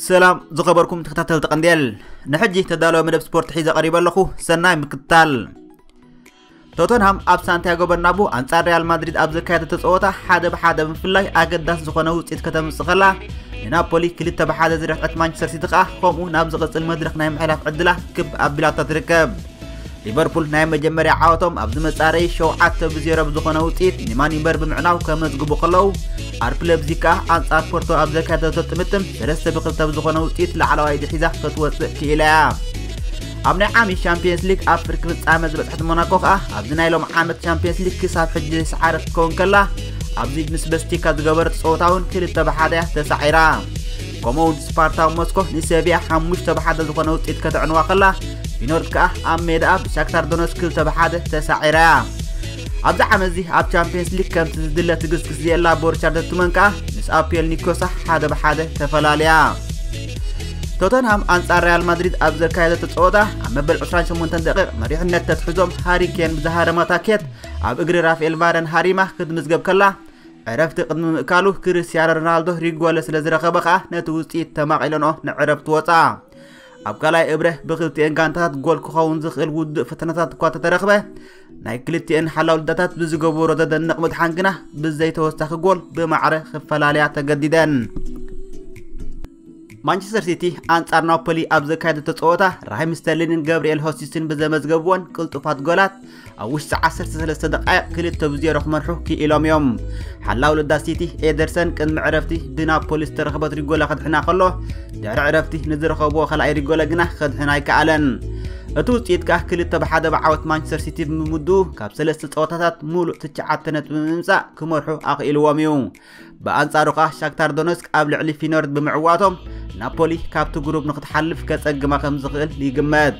ሰላም ዝኸበርኩም ተኸታተልቲ ቀንዴል፣ ንሕጂ ተዳለወ መደብ ስፖርት ሒዘ ቀሪበ ኣለኹ። ሰናይ ምክትታል። ቶተንሃም ኣብ ሳንቲያጎ በርናቡ ኣንጻር ሪያል ማድሪድ ኣብ ዘካየደቶ ጸወታ ሓደ ብሓደ ብምፍላይ ኣገዳሲ ዝኾነ ውጽኢት ከተምጽእ ከላ፣ ንናፖሊ ክልተ ብሓደ ዝረፍዐት ማንቸስተር ሲቲ ከኣ ከምኡ ናብ ዝቕጽል መድረኽ ናይ ምሕላፍ ዕድላ ክብ ኣቢላታ ትርከብ። ሊቨርፑል ናይ መጀመርያ ዓወቶም ኣብዚ መጻረዪ ሸውዓተ ብዜሮ ብዝኾነ ውጽኢት ንማኒንበር ብምዕናው ከመዝግቡ ከለዉ፣ ኣርፕ ለብዚግ ከኣ ኣንጻር ፖርቶ ኣብ ዘካየደቶ ጥምጥም ሰለስተ ብክልተ ብዝኾነ ውጽኢት ላዕለዋይ ሒዛ ክትወጽእ ክኢላ እያ። ኣብ ናይ ዓሚ ሻምፒየንስ ሊግ ኣብ ፍርቂ ፍጻመ ዝበጽሐት ሞናኮ ከኣ ኣብዚ ናይ ሎም ዓመት ሻምፒየንስ ሊግ ክሳብ ሕጂ ዘይሰዓረት ክትከውን ከላ፣ ኣብዚ ምስ በስቲካ ዝገበረት ጸወታ እውን ክልተ ብሓደ እያ ተሳዒራ። ከምኡውን ስፓርታክ ሞስኮ ንሰቪያ ሓሙሽተ ብሓደ ዝኾነ ውጽኢት ከተዕንዋ ከላ፣ ፊኖርድ ከኣ ኣብ ሜዳኣ ብሻክታር ዶነስክ ክልተ ብሓደ ተሳዒራ እያ። ኣብዚ ዓመት እዚ ኣብ ቻምፒየንስ ሊግ ከምቲ ዝድለ ትግስግስ ዘየላ ቦሩሲያ ዶርትመንድ ከኣ ምስ ኣፒኤል ኒኮሳ ሓደ ብሓደ ተፈላልያ። ቶተንሃም ኣንጻር ሪያል ማድሪድ ኣብ ዘካየደቶ ጸወታ ኣብ መበል ዕስራን ሸሞንተን ደቂቕ መሪሕነት ተትሕዞም ሃሪ ኬን ብዝሃረማ ታኬት ኣብ እግሪ ራፋኤል ቫረን ሃሪማ ክትምዝገብ ከላ፣ ዕረፍቲ ቅድሚ ምእካሉ ክርስቲያኖ ሮናልዶ ሪጎለ ስለ ዝረኸበ ከኣ ነቲ ውጽኢት ተማቒለንኦ ንዕረፍቲ ወጻ። ኣብ ካልኣይ እብረ ብክልቲኤን ጋንታታት ጎል ክኸውን ዝኽእል ውዱእ ፈተነታት እኳ ተተረኽበ፣ ናይ ክልቲኤን ሓላው ልዳታት ብዝገበሮ ዘደንቕ ምድሓን ግና ብዘይ ተወሳኺ ጎል ብማዕረ ክፈላለያ ተገዲደን። ማንቸስተር ሲቲ ኣንጻር ናፖሊ ኣብ ዘካየደቶ ጸወታ ራሂም ስተርሊንን ገብርኤል ሆሲስን ብዘመዝገብዎን ቅልጡፋት ጎላት ኣብ ውሽጢ ዓሰርተ ሰለስተ ደቃይቕ ክልተ ብዜሮ ክመርሑ ክኢሎም እዮም። ሓላው ልዳት ሲቲ ኤደርሰን ቅድሚ ዕረፍቲ ብናፖሊ ዝተረኽበት ሪጎላ ከድሕና ከሎ፣ ድሕሪ ዕረፍቲ ንዝረኸብዎ ካልኣይ ሪጎላ ግና ከድሕን ኣይከኣለን። እቲ ውጽኢት ከኣ ክልተ ብሓደ ብዓወት ማንቸስተር ሲቲ ብምምድኡ ካብ ሰለስተ ጸወታታት ሙሉእ ትሽዓተ ነጥቢ ብምምጻእ ክመርሑ ኣኽኢልዎም እዩ። ብኣንጻሩ ከኣ ሻክታር ዶነስክ ኣብ ልዕሊ ፊኖርድ ብምዕዋቶም ናፖሊ ካብቲ ግሩፕ ንክትሓልፍ ከጸግማ ከም ዝኽእል ይግመት።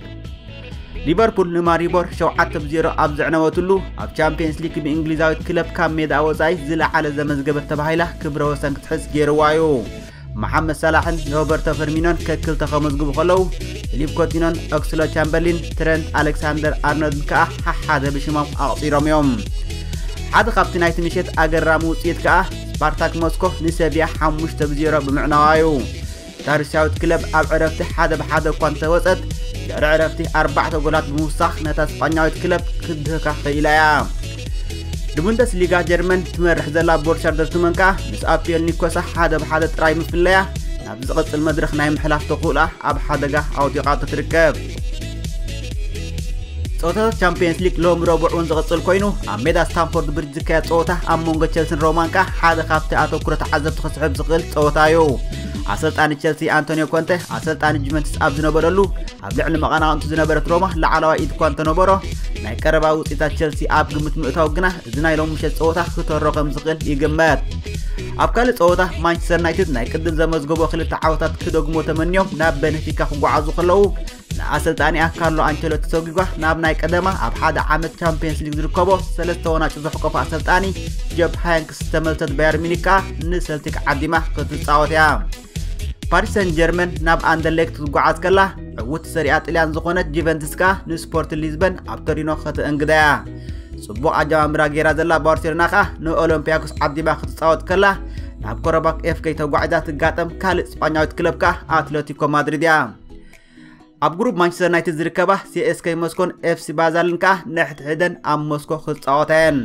ሊቨርፑል ንማሪቦር ሸውዓተ ብዜሮ ኣብ ዘዕነወትሉ ኣብ ቻምፒየንስ ሊግ ብእንግሊዛዊት ክለብ ካብ ሜዳ ወጻኢ ዝለዓለ ዘመዝገበት ተባሂላ ክብረ ወሰን ክትሕዝ ገይርዋ እዩ። መሓመድ ሳላሕን ሮበርቶ ፈርሚኖን ከክልተ ከመዝግቡ ከለዉ፣ ፊሊፕ ኮቲኖን ኦክስሎ ቻምበርሊን ትረንት ኣሌክሳንደር ኣርኖልድ ከኣ ሓሓደ ብሽሞም ኣቕጺሮም እዮም። ሓደ ካብቲ ናይቲ ምሸት ኣገራሚ ውጽኢት ከኣ ስፓርታክ ሞስኮ ንሰቪያ ሓሙሽተ ብዜሮ ብምዕናዋ እዩ። እታ ሩስያዊት ክለብ ኣብ ዕረፍቲ ሓደ ብሓደ እኳ እንተወጸት፣ ድሕሪ ዕረፍቲ ኣርባዕተ ጎላት ብምውሳኽ ነታ ስጳኛዊት ክለብ ክትድህካ ክኢላ እያ። ንቡንደስሊጋ ጀርመን ትመርሕ ዘላ ቦሩሲያ ዶርትመንድ ከኣ ምስ ኣፒኤል ኒኮሳ ሓደ ብሓደ ጥራይ ምፍለያ ናብ ዝቕጽል መድረኽ ናይ ምሕላፍ ተኽእሎኣ ኣብ ሓደጋ ኣውዲቓቶ ትርከብ። ጸወታታት ቻምፒየንስ ሊግ ሎሚ ረቡዕ እውን ዝቕጽል ኮይኑ፣ ኣብ ሜዳ ስታንፎርድ ብሪጅ ዝካየድ ጸወታ ኣብ መንጎ ቸልሲን ሮማን ከኣ ሓደ ካብቲ ኣተኩሮ ተዓዘብቲ ክስሕብ ዝኽእል ጸወታ እዩ። ኣሰልጣኒ ቸልሲ ኣንቶኒዮ ኮንተ ኣሰልጣኒ ጁቨንቱስ ኣብ ዝነበረሉ፣ ኣብ ልዕሊ መቐናቕንቱ ዝነበረት ሮማ ላዕለዋይ ኢድ እኳ እንተነበሮ፣ ናይ ቀረባ ውጽኢታት ቸልሲ ኣብ ግምት ምእታው ግና እዚ ናይ ሎም ምሸት ጸወታ ክተሮ ከም ዝኽእል ይግመት። ኣብ ካልእ ጸወታ ማንቸስተር ዩናይትድ ናይ ቅድም ዘመዝገቦ ክልተ ዓወታት ክደግሞ ተመንዮም ናብ በነፊካ ክጓዓዙ ከለዉ፣ ንኣሰልጣኒኣ ካርሎ ኣንቸሎቲ ሰጒጓ ናብ ናይ ቀደማ ኣብ ሓደ ዓመት ቻምፒየንስ ሊግ ዝርከቦ ሰለስተ ዋንጫ ዘሕቆፈ ኣሰልጣኒ ጆፕ ሃያንክስ ዝተመልሰት ባየር ሚኒክ ከኣ ንሰልቲክ ዓዲማ ክትጻወት እያ። ፓሪስ ሰን ጀርመን ናብ ኣንደርሌክት ክትጓዓዝ ከላ፣ ዕውቲ ሰሪኣ ጥልያን ዝኾነት ጁቨንትስ ከኣ ንስፖርት ሊዝበን ኣብ ቶሪኖ ከተእንግዳ እያ። ጽቡቕ ኣጀማምራ ገይራ ዘላ ባርሴሎና ከኣ ንኦሎምፒያኮስ ዓዲማ ክትጻወት ከላ፣ ናብ ኮረባክ ኤፍኬ ተጓዒዛ ትጋጠም ካልእ ስጳኛዊት ክለብ ከኣ ኣትሌቲኮ ማድሪድ እያ። ኣብ ግሩፕ ማንቸስተር ዩናይትድ ዝርከባ ሲኤስኬ ሞስኮን ኤፍሲ ባዛልን ከኣ ንሕድሕደን ኣብ ሞስኮ ክጻወታ እየን።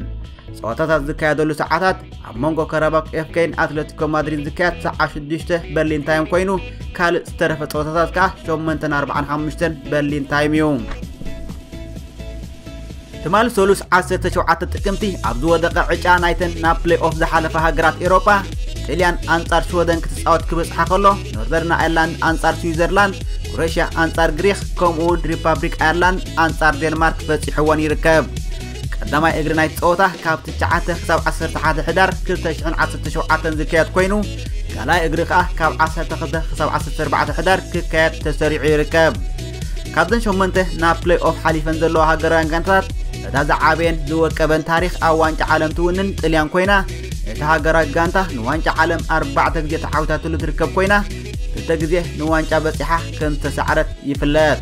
ጸወታታት ዝካየደሉ ሰዓታት ኣብ መንጎ ካራባክ ኤፍኬን ኣትሌቲኮ ማድሪድ ዝካየድ ሰዓት ሽዱሽተ በርሊን ታይም ኮይኑ፣ ካልእ ዝተረፈ ጸወታታት ከኣ ሸሞንተን ኣርባዓን ሓሙሽተን በርሊን ታይም እዩ። ትማሊ ሰሉስ ዓሰርተ ሸውዓተ ጥቅምቲ ኣብ ዝወደቐ ዕጫ ናይተን ናብ ፕሌይ ኦፍ ዝሓለፋ ሃገራት ኤሮፓ፣ ጥልያን ኣንጻር ሽወደን ክትጻወት ክበጽሓ ከሎ፣ ኖርዘርን ኣየርላንድ ኣንጻር ስዊዘርላንድ፣ ክሮኤሽያ ኣንጻር ግሪኽ፣ ከምኡ እውን ሪፓብሊክ ኣየርላንድ ኣንጻር ዴንማርክ በጺሕወን ይርከብ። ቀዳማይ እግሪ ናይቲ ጸወታ ካብ ትሽዓተ ክሳብ ዓሰርተ ሓደ ሕዳር ክልተ ሽሕን ዓሰርተ ሸውዓተን ዝካየድ ኮይኑ፣ ካልኣይ እግሪ ከኣ ካብ ዓሰርተ ክልተ ክሳብ ዓሰርተ ኣርባዕተ ሕዳር ክካየድ ተሰሪዑ ይርከብ። ካብዘን ሸሞንተ ናብ ፕሌይ ኦፍ ሓሊፈን ዘለዋ ሃገራውያን ጋንታታት፣ እታ ዝዓበየን ዝወቀበን ታሪኽ ኣብ ዋንጫ ዓለም ትውንን ጥልያን ኮይና፣ እታ ሃገራዊት ጋንታ ንዋንጫ ዓለም ኣርባዕተ ግዜ ተዓዊታትሉ ትርከብ ኮይና፣ ክልተ ግዜ ንዋንጫ በጺሓ ከም ዝተሳዕረት ይፍለጥ።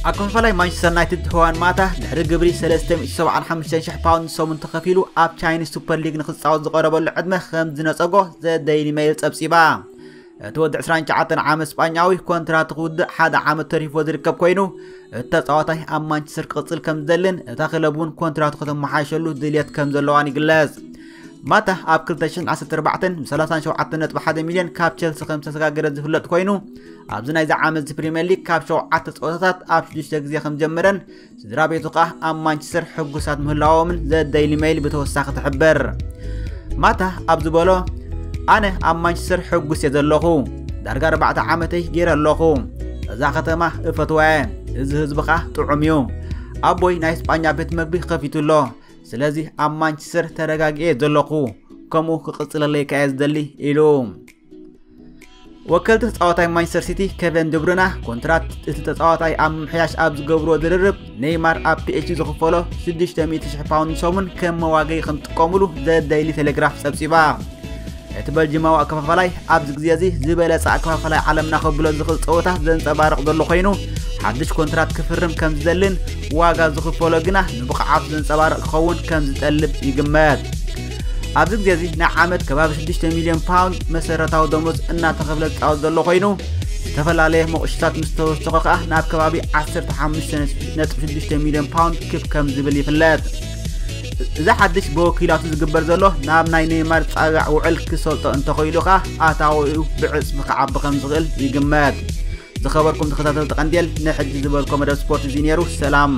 ኣከፋፋላይ ማንቸስተር ዩናይትድ ሁዋን ማታ ድሕሪ ግብሪ ሰለስተ ሚእቲ ሰብዓን ሓሙሽተን ሽሕ ፓውንድ ሰሙን ተኸፊሉ ኣብ ቻይኒዝ ሱፐር ሊግ ንክጻወት ዝቐረበሉ ዕድመ ከም ዝነጸጎ ዘ ደይሊ ሜይል ጸብጺባ። እቲ ወዲ ዕስራን ትሽዓተን ዓመት ስጳኛዊ ኮንትራቱ ክውድእ ሓደ ዓመት ተሪፎ ዝርከብ ኮይኑ፣ እቲ ተጻዋታይ ኣብ ማንቸስተር ክቕጽል ከም ዝደልን እታ ክለብ እውን ኮንትራቱ ከተመሓየሸሉ ድልየት ከም ዘለዋን ይግለጽ። ማታ ኣብ ክልተ ሽሕን ዓሰርተ ኣርባዕተን ብ ሰላሳን ሸውዓተን ነጥቢ ሓደ ሚልዮን ካብ ቸልሲ ከም ዝተሰጋገረ ዝፍለጥ ኮይኑ፣ ኣብዚ ናይዚ ዓመት እዚ ፕሪምየር ሊግ ካብ ሸውዓተ ጸወታታት ኣብ ሽዱሽተ ግዜ ከም ጀመረን ስድራ ቤቱ ከኣ ኣብ ማንቸስተር ሕጉሳት ምህላዎምን ዘ ደይሊ ሜይል ብተወሳኺ ትሕብር። ማታ ኣብ ዝበሎ፣ ኣነ ኣብ ማንቸስተር ሕጉስ እየ ዘለኹ። ዳርጋ ኣርባዕተ ዓመተይ ገይረ ኣለኹ። እዛ ከተማ እፈትዋ እየ። እዚ ህዝቢ ከኣ ጥዑም እዩ። ኣቦይ ናይ ስጳኛ ቤት መግቢ ከፊቱ ኣሎ። ስለዚ ኣብ ማንቸስተር ተረጋጊኤ ዘለኹ። ከምኡ ክቕጽለለይ ከኣ እየ ዝደሊ ኢሉ። ወከልቲ ተጻዋታይ ማንቸስተር ሲቲ ኬቨን ድብሩና ኮንትራት እቲ ተጻዋታይ ኣብ ምምሕያሽ ኣብ ዝገብርዎ ዝርርብ ኔይማር ኣብ ፒኤስጂ ዝኽፈሎ ሽዱሽተ ሚእቲ ሽሕ ፓውንድ ሰሙን ከም መዋገይ ከም ዝጥቀሙሉ ዘ ደይሊ ቴሌግራፍ ጸብጺባ። እቲ በልጅማዊ ኣከፋፋላይ ኣብዚ ግዜ እዚ ዝበለጸ ኣከፋፋላይ ዓለምና ከብሎ ዝኽእል ጸወታ ዘንጸባርቕ ዘሎ ኮይኑ፣ ሓድሽ ኮንትራት ክፍርም ከም ዝደልን ዋጋ ዝኽፈሎ ግና ንብቕዓቱ ዘንጸባርቕ ክኸውን ከም ዝጠልብ ይግመት። ኣብዚ ግዜ እዚ ንዓመት ከባቢ ሽዱሽተ ሚልዮን ፓውንድ መሰረታዊ ደሞዝ እናተኸፍለ ዝጻወት ዘሎ ኮይኑ፣ ዝተፈላለየ መቑሽታት ምስ ተወሰኸ ከኣ ናብ ከባቢ ዓሰርተ ሓሙሽተ ነጥቢ ሽዱሽተ ሚልዮን ፓውንድ ክብ ከም ዝብል ይፍለጥ። እዚ ሓድሽ ብወኪላቱ ዝግበር ዘሎ ናብ ናይ ኔይማር ጻጋዕ ውዕል ክሰልጦ እንተኾይሉ ከኣ ኣታዊኡ ብዕጽፊ ክዓቢ ከም ዝኽእል ይግመት። ዝኸበርኩም ተኸታተልቲ ቀንዴል፣ ንሕጂ ዝበልኮ መደብ ስፖርት እዚ ነይሩ። ሰላም።